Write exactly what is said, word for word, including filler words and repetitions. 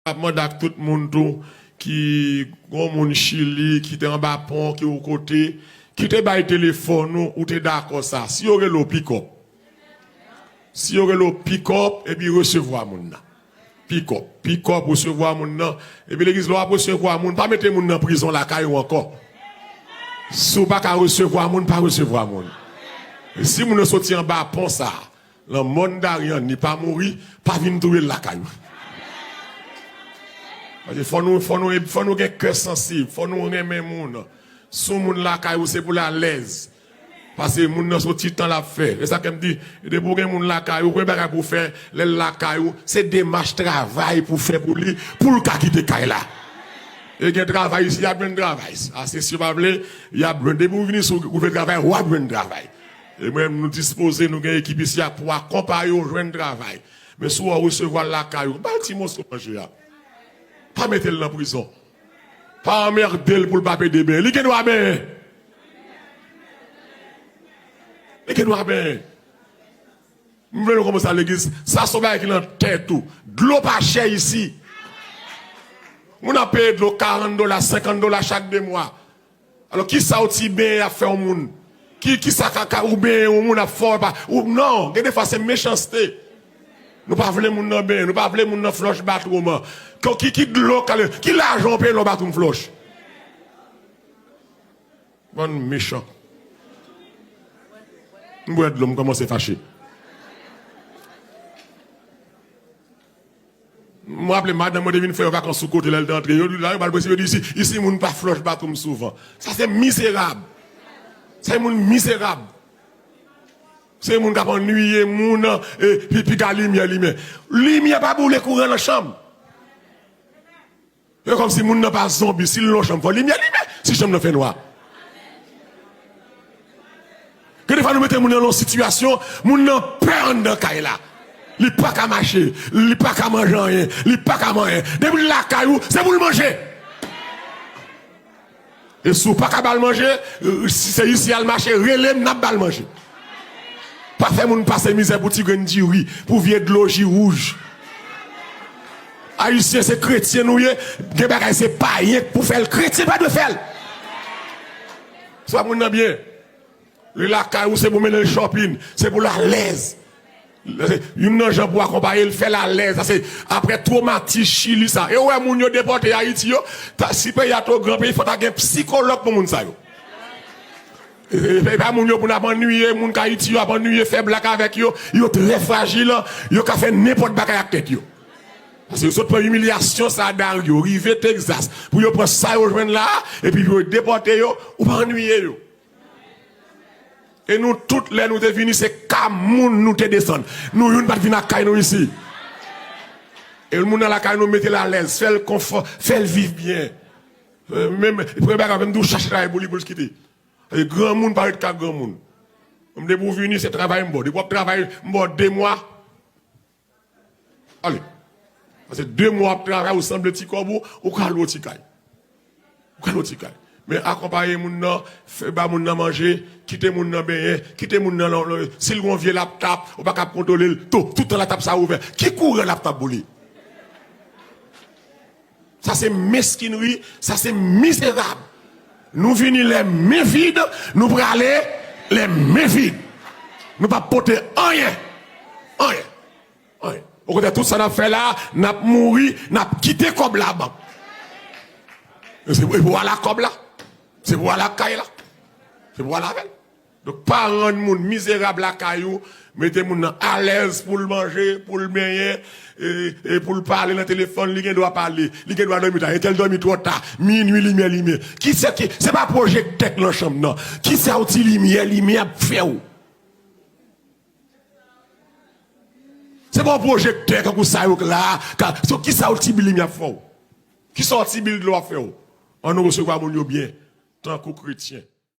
ap mande ak tout moun tou ki gon moun Chili, ki te anba pon, ki yon kote, ki te bay telefòn ou, ou te dakò sa. Si yo rele w, pick up. Si yo rele w, pick up, epi resevwa moun nan. Pick up, pick up, resevwa moun nan. Epi legliz la w ap resevwa moun, pa mete moun nan prizon lakay ou ankò. Si w pa ka resevwa moun, pa resevwa moun. E si moun nan soti anba pon sa, Lanmò n Darian ni pa mouri, pa vin touye l lakay ou. Paske fò nou, fò nou, fò nou gen kè sansib, fò nou renmen moun. Si yon moun lakay ou, se pou l alèz. Paske moun nan se yon ti tan l ap fè. E sa ke m di, depi w gen moun lakay ou, premye bagay pou w fè, lè l lakay ou, se demach travay pou w fè pou li, pou l ka kite kay la. E gen travay isi, y ap jwenn travay. Ase si yo pa vle, y ap jwenn. Depi w vini sou, ou vle travay, w ap jwenn travay. E mwen, nou dispoze, nou gen ekip isi a pou akonpaye w jwenn travay. Men si w resevwa l lakay ou, ba l ti moso manje a. Pa mete l nan prizon. Pa anmède l pou l pa pede benyen. Li gen dwa benyen. Li gen dwa benyen. M vle nou konprann sa legliz. Sa se yon bagay ki nan tèt ou. Dlo pa chè isi. Moun ap peye dlo karant dola, senkant dola chak de mwa. Alò, kisa yon ti benyen ap fè yon moun? Ki, kisa ka, ka, ou benyen yon moun ap fè w pa, ou, non, gen defwa se mechanste. Nou pa vle moun nan benyen, nou pa vle moun nan flòch batwoum an. Ki, ki, ki dlo, kale, ki lajan w peye lè w batwoum flòch? Bann mechan. M bwè dlo, m kòmanse fache. M raple madanm mwen te vin fè yon vakans sou kote lè l te antre. Yo di la, yo ba l prensip, yo di isi, isi moun pa flòch batwoum souvan. Sa se mizerab. Se moun mizerab. Se moun k ap annuiye moun, e, pi, piga limyè limen. Limyè pa boule kouran nan chanm. E kòmsi moun nan pa zonbi, si l nan yon chanm fò limyè limen, si chanm nan fè nwa. Gen defwa nou mete moun nan nan yon sitiyasyon, moun nan pè anndan kay la. Li pa ka mache, li pa ka manje anyen, li pa ka manyen. Depi l lakay ou, se pou l manje. E si w pa ka ba l manje, si se isi al mache, rele m, n ap ba l manje. Pa fè moun pase mizè pou ti grenn diri, pou vye dlo ji wouj. Ayisyen se kretyen nou ye, gen bagay se payen k pou fè l, kretyen pa dwe fè l. Sa moun nan byen. Li lakay ou se pou mennen l shopping, se pou l alèz. Youn nan jan pou akonpaye l, fè l alèz. Sa se apre twomatis Chili sa. E ou wè moun yo depòte Ayiti yo, ta, si peyi a te yon gran peyi, fò ta gen sikològ pou moun sa yo. E, e, e pa moun yo pou n ap annuiye, moun k Ayiti yo ap annuiye, fè blag avèk yo, yo trè frajil, yo ka fè nenpòt bagay ak tèt yo. Paske yo sot pran imilyasyon sa a Dario, rive Texas, pou yo pran sa yo jwenn la a, epi pou yo depòte yo, ou pa annuiye yo. E nou tout, lè nou te vini, se ka moun nou te desann. Nou youn pa t vin ak kay nou isi. E moun nan lakay nou, mete l alèz, fè l konfò, fè l viv byen. E, menm, premye bagay, menm di w chache travay pou li, pou l kite. E granmoun pa ret ka granmoun. Mwen, depi w vini, se travay m ba w. Depi w ap travay, m ba w de mwa. Ale. Paske de mwa w ap travay, ou sanble ti kòb ou, ou ka lwe ti kay. Ou ka lwe ti kay. Men akonpaye moun nan, fè ba moun nan manje, kite moun nan benyen, kite moun nan, nan, nan, si l gen yon vye laptòp, ou pa kab kontwole l, tou, tout tan laptòp sa ouvè. Ki kouran laptòp boule? Sa se meskinri, sa se mizerab. Nou vini lè men vid, nou prale lè men vid. Nou p ap pote anyen. Anyen. Anyen. Okontrè, tout sa n ap fè la, n ap mouri, n ap kite kòb la bank. E se, e pou w al ak kòb la. Se pou w al ak kay la. Se pou w al avè l. Donk, pa rann moun mizerab lakay ou, mete moun nan alèz pou l manje, pou l benyen, e, e pou l pale nan telefòn, li gen dwa pale, li gen dwa dòmi ta, entèl dòmi twò ta, minui limyè limen. Kisa ki, se pa pwojektè k nan chanm nan. Kisa yon ti limyè limen ap fè w? Se pa yon pwojektè kankou sa yo k la, ka, so kisa yon ti bil limyè ap fè w? Kisa yon ti bil dlo ap fè w? Ann nou resevwa moun yo byen, tankou kretyen.